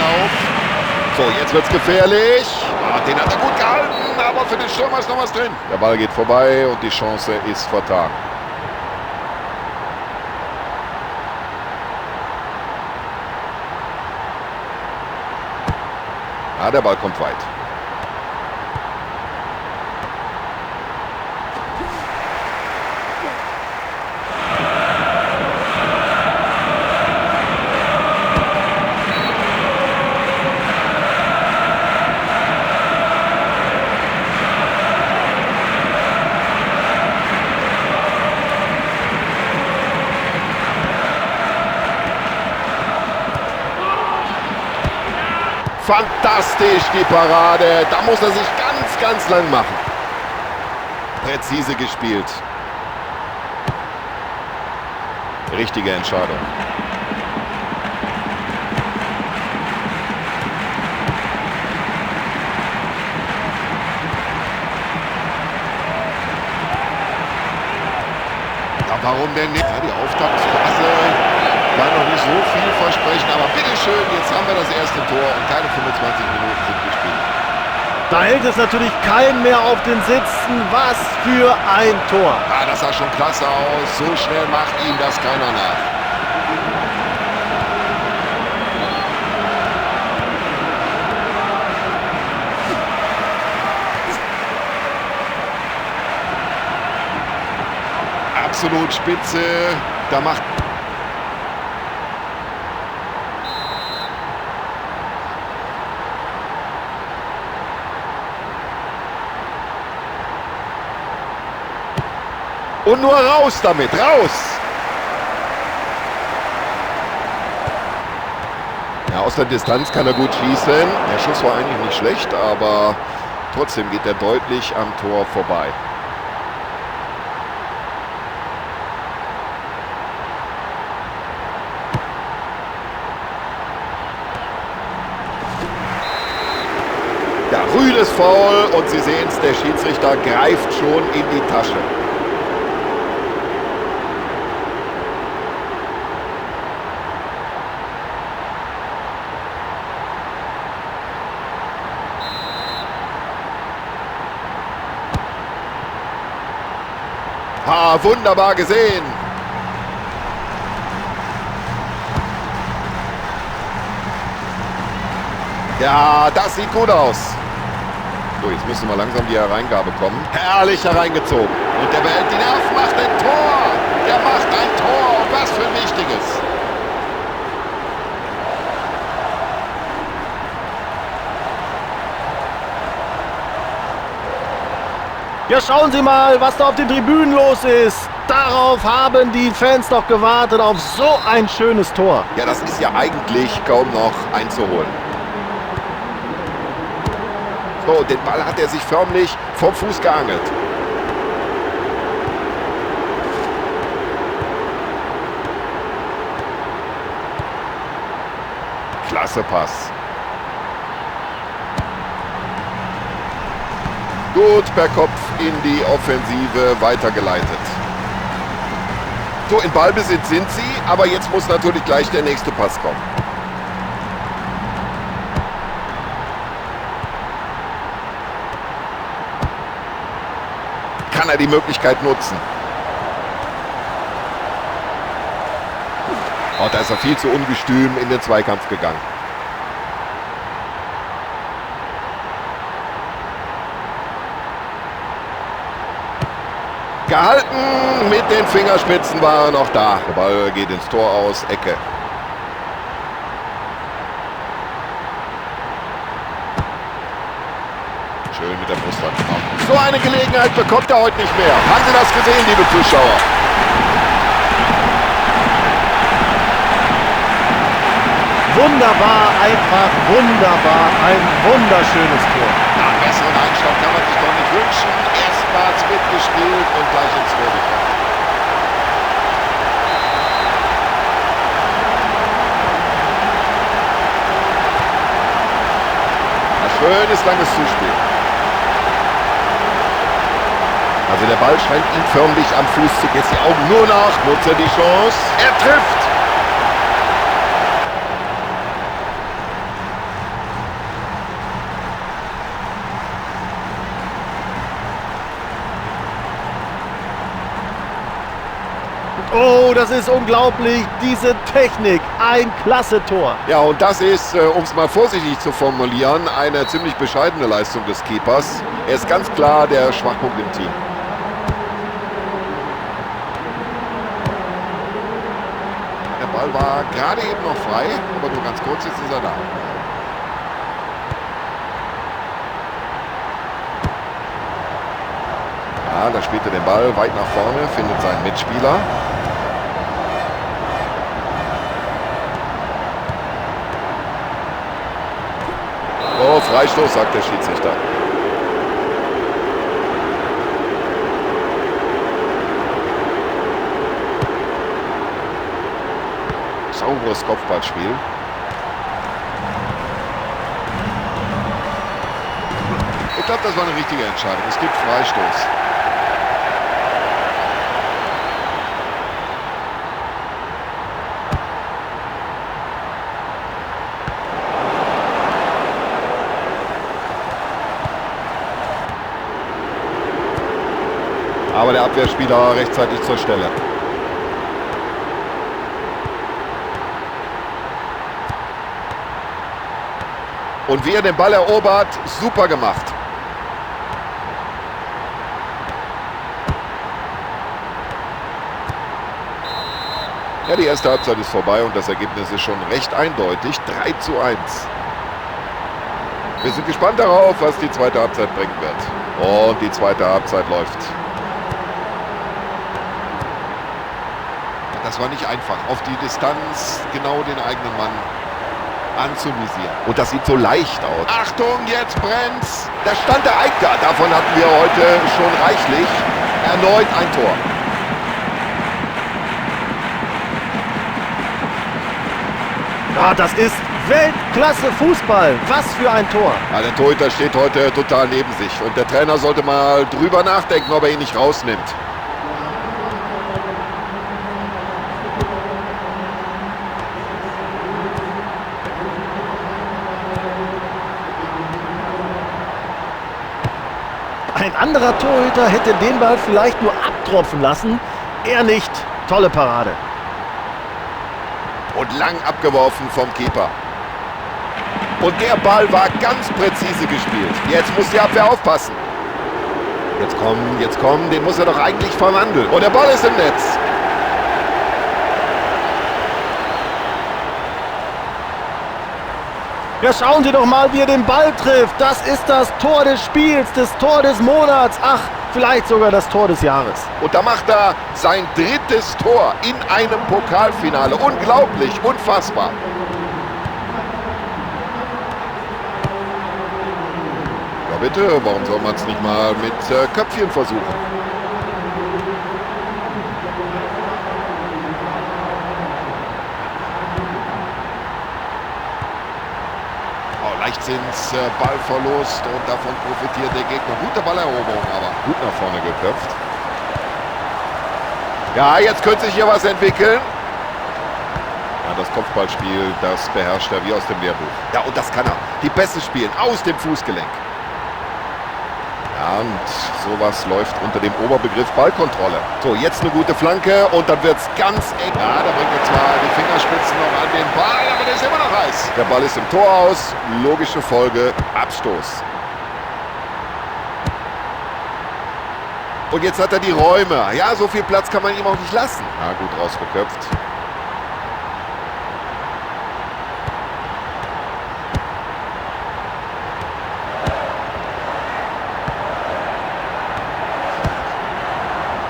Anlauf. So, jetzt wird's gefährlich. Ah, den hat er gut gehalten, aber für den Stürmer ist noch was drin. Der Ball geht vorbei und die Chance ist vertan. Ah, der Ball kommt weit. Fantastisch, die Parade. Da muss er sich ganz, ganz lang machen. Präzise gespielt. Richtige Entscheidung. Ja, warum denn nicht? Ja, die Auftaktphase war noch nicht so vielversprechend, aber bitteschön, jetzt haben wir das erste Tor und keine 25 Minuten sind gespielt. Da hält es natürlich keinen mehr auf den Sitzen. Was für ein Tor. Ja, das sah schon klasse aus. So schnell macht ihm das keiner nach. Absolut spitze. Da macht Und nur raus damit, raus! Ja, aus der Distanz kann er gut schießen. Der Schuss war eigentlich nicht schlecht, aber trotzdem geht er deutlich am Tor vorbei. Ja, rüdes Foul und Sie sehen's, der Schiedsrichter greift schon in die Tasche. Ah, wunderbar gesehen. Ja, das sieht gut aus. So, jetzt müssen wir langsam die Hereingabe kommen. Herrlich hereingezogen. Und der behält die Nerven, macht ein Tor. Der macht ein Tor. Und was für ein wichtiges. Ja, schauen Sie mal, was da auf den Tribünen los ist. Darauf haben die Fans doch gewartet, auf so ein schönes Tor. Ja, das ist ja eigentlich kaum noch einzuholen. So, den Ball hat er sich förmlich vom Fuß geangelt. Klasse Pass. Gut per Kopf in die Offensive weitergeleitet. So, in Ballbesitz sind sie, aber jetzt muss natürlich gleich der nächste Pass kommen. Kann er die Möglichkeit nutzen? Oh, da ist er viel zu ungestüm in den Zweikampf gegangen. Gehalten, mit den Fingerspitzen war er noch da. Der Ball geht ins Tor aus, Ecke. Schön mit der Brust angenommen. So eine Gelegenheit bekommt er heute nicht mehr. Haben Sie das gesehen, liebe Zuschauer? Wunderbar, einfach wunderbar. Ein wunderschönes Tor. Na, einen besseren Einstand kann man sich doch nicht wünschen. Erstmals mitgespielt und gleich ins Tor gekommen. Ein schönes, langes Zuspiel. Also der Ball scheint ihm förmlich am Fuß zu gehen. Jetzt die Augen nur noch. Nutzt er die Chance. Er trifft. Oh, das ist unglaublich. Diese Technik. Ein klasse Tor. Ja, und das ist, um es mal vorsichtig zu formulieren, eine ziemlich bescheidene Leistung des Keepers. Er ist ganz klar der Schwachpunkt im Team. Der Ball war gerade eben noch frei, aber nur ganz kurz, jetzt ist er da. Ja, da spielt er den Ball weit nach vorne, findet seinen Mitspieler. Oh, Freistoß, sagt der Schiedsrichter. Sauberes Kopfballspiel. Ich glaube, das war eine richtige Entscheidung. Es gibt Freistoß. Aber der Abwehrspieler rechtzeitig zur Stelle. Und wie er den Ball erobert, super gemacht. Ja, die erste Halbzeit ist vorbei und das Ergebnis ist schon recht eindeutig. 3:1. Wir sind gespannt darauf, was die zweite Halbzeit bringen wird. Und die zweite Halbzeit läuft. Das war nicht einfach, auf die Distanz genau den eigenen Mann anzuvisieren. Und das sieht so leicht aus. Achtung, jetzt brennt's. Da stand der Eicker. Davon hatten wir heute schon reichlich. Erneut ein Tor. Ja, das ist Weltklasse Fußball. Was für ein Tor. Ja, der Torhüter steht heute total neben sich. Und der Trainer sollte mal drüber nachdenken, ob er ihn nicht rausnimmt. Ein anderer Torhüter hätte den Ball vielleicht nur abtropfen lassen. Er nicht. Tolle Parade. Und lang abgeworfen vom Keeper. Und der Ball war ganz präzise gespielt. Jetzt muss die Abwehr aufpassen. Jetzt komm, den muss er doch eigentlich verwandeln. Und der Ball ist im Netz. Ja, schauen Sie doch mal, wie er den Ball trifft. Das ist das Tor des Spiels, das Tor des Monats. Ach, vielleicht sogar das Tor des Jahres. Und da macht er sein drittes Tor in einem Pokalfinale. Unglaublich, unfassbar. Ja bitte, warum soll man es nicht mal mit Köpfchen versuchen? Leichtsinns, Ballverlust und davon profitiert der Gegner. Gute Balleroberung, aber gut nach vorne geköpft. Ja, jetzt könnte sich hier was entwickeln. Ja, das Kopfballspiel, das beherrscht er wie aus dem Lehrbuch. Ja, und das kann er. Die Pässe spielen aus dem Fußgelenk. Ja, und sowas läuft unter dem Oberbegriff Ballkontrolle. So, jetzt eine gute Flanke und dann wird es ganz eng. Ja, da bringt er zwar die Fingerspitzen noch an den Ball, aber der ist immer noch heiß. Der Ball ist im Tor aus. Logische Folge, Abstoß. Und jetzt hat er die Räume. Ja, so viel Platz kann man ihm auch nicht lassen. Ja, gut rausgeköpft.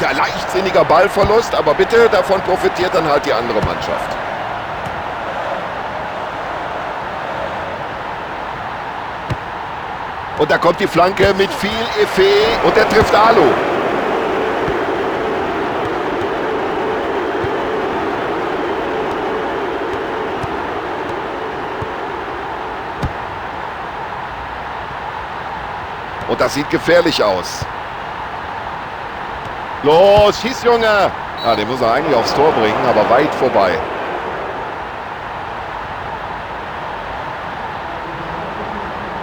Der leichtsinniger Ballverlust, aber bitte, davon profitiert dann halt die andere Mannschaft. Und da kommt die Flanke mit viel Effet und er trifft Alu. Und das sieht gefährlich aus. Los, schieß, Junge! Ja, den muss er eigentlich aufs Tor bringen, aber weit vorbei.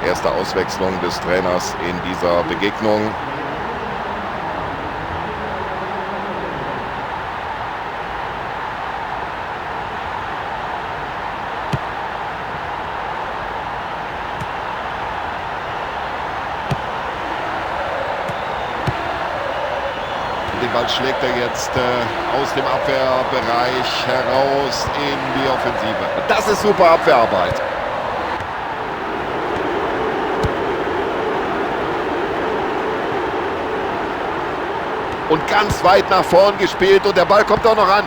Erste Auswechslung des Trainers in dieser Begegnung. Den Ball schlägt er jetzt aus dem Abwehrbereich heraus in die Offensive. Das ist super Abwehrarbeit. Und ganz weit nach vorn gespielt und der Ball kommt auch noch an.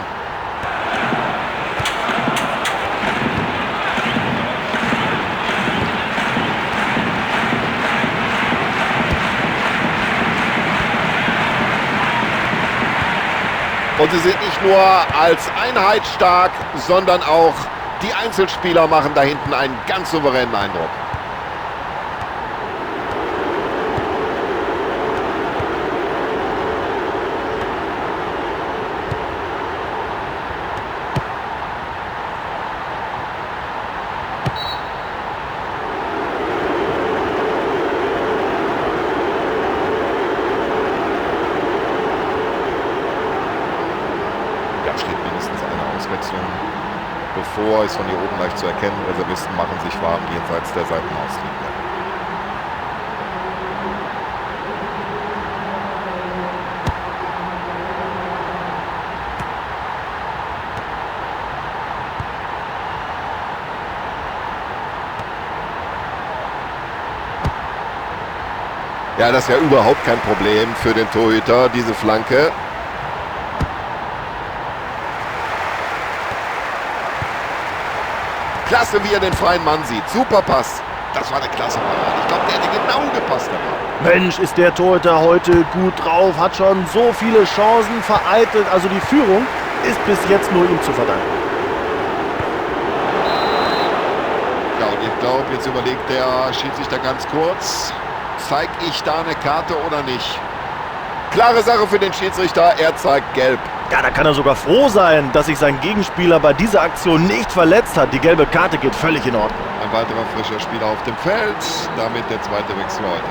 Und sie sind nicht nur als Einheit stark, sondern auch die Einzelspieler machen da hinten einen ganz souveränen Eindruck. Bevor ist von hier oben leicht zu erkennen. Reservisten machen sich warm jenseits der Seitenauslinie. Ja, das ist ja überhaupt kein Problem für den Torhüter, diese Flanke. Klasse, wie er den freien Mann sieht. Super Pass. Das war eine klasse Parade. Ich glaube, der hätte genau gepasst, der Ball. Mensch, ist der Torhüter heute gut drauf. Hat schon so viele Chancen vereitelt. Also die Führung ist bis jetzt nur ihm zu verdanken. Ja, und ich glaube, jetzt überlegt der Schiedsrichter ganz kurz. Zeig ich da eine Karte oder nicht? Klare Sache für den Schiedsrichter. Er zeigt gelb. Ja, da kann er sogar froh sein, dass sich sein Gegenspieler bei dieser Aktion nicht verletzt hat. Die gelbe Karte geht völlig in Ordnung. Ein weiterer frischer Spieler auf dem Feld, damit der zweite Wechsel heute.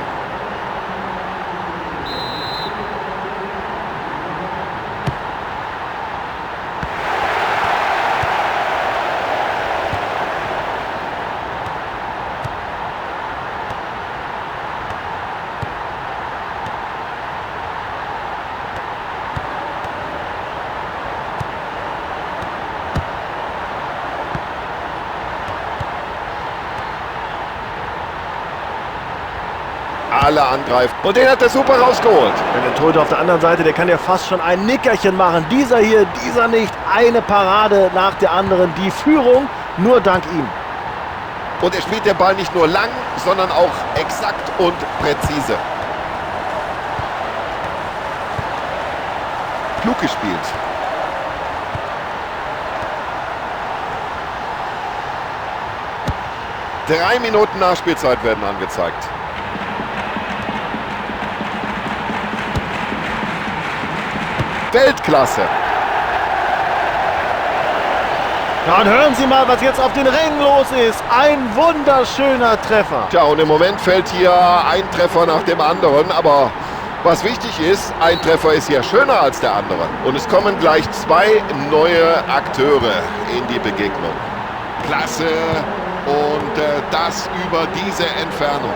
Alle angreifen. Und den hat er super rausgeholt. Und der Torhüter auf der anderen Seite, der kann ja fast schon ein Nickerchen machen. Dieser hier, dieser nicht. Eine Parade nach der anderen. Die Führung nur dank ihm. Und er spielt den Ball nicht nur lang, sondern auch exakt und präzise. Klug gespielt. 3 Minuten Nachspielzeit werden angezeigt. Weltklasse. Ja, und hören Sie mal, was jetzt auf den Rängen los ist. Ein wunderschöner Treffer. Tja, und im Moment fällt hier ein Treffer nach dem anderen. Aber was wichtig ist, ein Treffer ist hier schöner als der andere. Und es kommen gleich 2 neue Akteure in die Begegnung. Klasse. Und das über diese Entfernung.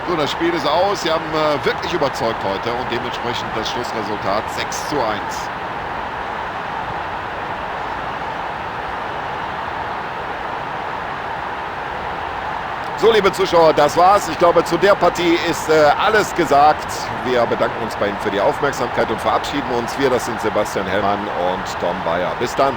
So, das Spiel ist aus. Sie haben wirklich überzeugt heute und dementsprechend das Schlussresultat 6:1. So, liebe Zuschauer, das war's. Ich glaube, zu der Partie ist alles gesagt. Wir bedanken uns bei Ihnen für die Aufmerksamkeit und verabschieden uns. Wir, das sind Sebastian Hellmann und Tom Bayer. Bis dann.